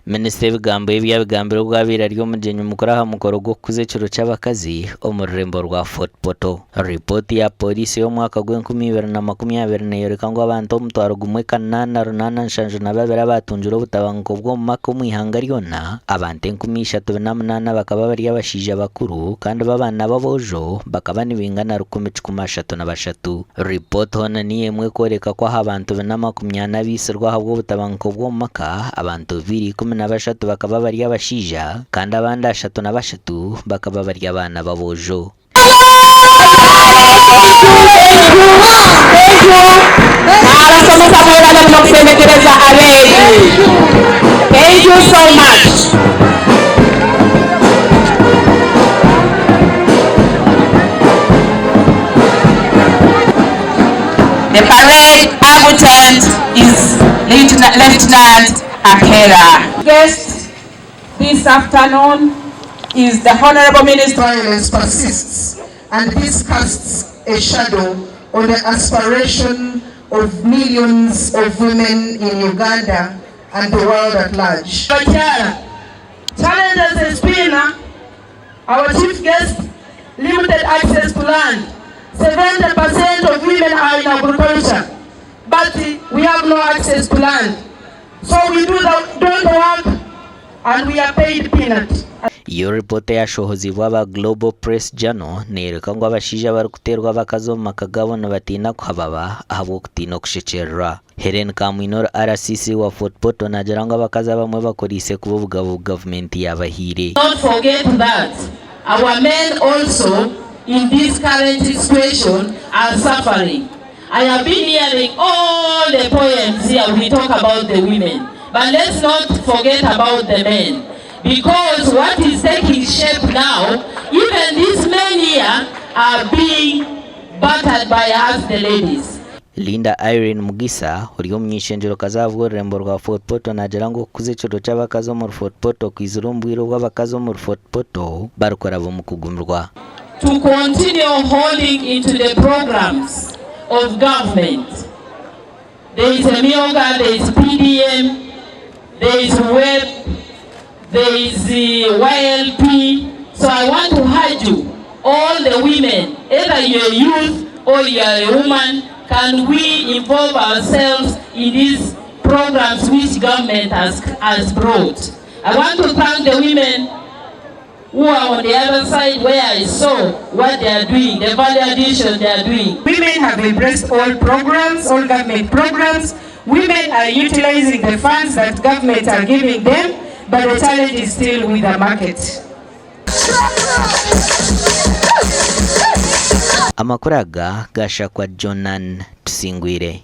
Minisita ebigambo ebi abigambire obu abaire ari omugyenyi mukuru aha mukoro gw'okukuza ekiro ky'abakazi omu rurembo rwa Fort Portal. Ripooti ya Pooriisi ey'omwaka gw'e2020 neeyoreka ngu abantu 1,872 abaatungire obutabanguko bw'omu maka omu ihanga ryona, abantu 3,048 bakaba bari abashaija bakuru kandi bo abaana b'aboojo bakaba nibaingana 1,033. Ripooti hoona niyo emwe ekworeka ku aha bantu 440 abaitsirwe ahabw'obutabanguko bw'omu maka, abantu 213 bakaba bari abashaija kandi abandi 33 bakaba bari abaana b'aboojo. Abasomesa mwebale muno kusembekereza abeegi. Thank you so much. The parade adjutant is Lieutenant Akera. Guest this afternoon is the Honorable Minister. Violence persists and this casts a shadow on the aspiration of millions of women in Uganda and the world at large. Bakyala, challenges ezipiina, our chief guest, limited access to land, 70% of women are in agriculture but we have no access to land so we do the don't work and we are paid peanut. Yo ripoota eyashohoziibwe aba Global Press Journal neeyoreka ngu abashaija abarikuteerwa abakazi omu maka gaabo nibatiina kuhababa ahabw'okutiina okushekyererwa. Hellen Kamwine ori RCC wa Fort Portal naagira ngu abakazi abamwe bakoreise kubi obugabe obu gavumenti yaabahaire. Not forget that our men also in this current situation are suffering. I have been hearing all the poems here we talk about the women but let's not forget about the men because what is taking shape now even these men here are being battered by us the ladies. Linda Irene Mugisa ori omuny'eishengyerokazi ahabw'orurembo rwa Fort Portal naagira ngu okukuza ekiro ky'abakazi omuri Fort Portal kwizire omu bwire obu abakazi omuri Fort Portal barikuraba omu kugumirwa. To continue holding into the programs of government. There is Emyooga, there is PDM, there is WEP, there is YLP. So I want to urge you, all the women, either you're a youth or you're a woman, can we involve ourselves in these programs which government has, has brought? I want to thank the women who are on the other side where I saw what they are doing, the value addition they are doing. Women have embraced all programs, all government programs. Women are utilizing the funds that government are giving them, but the challenge is still with the market. Amakuru aga gashakwa Jonan Tusingwire.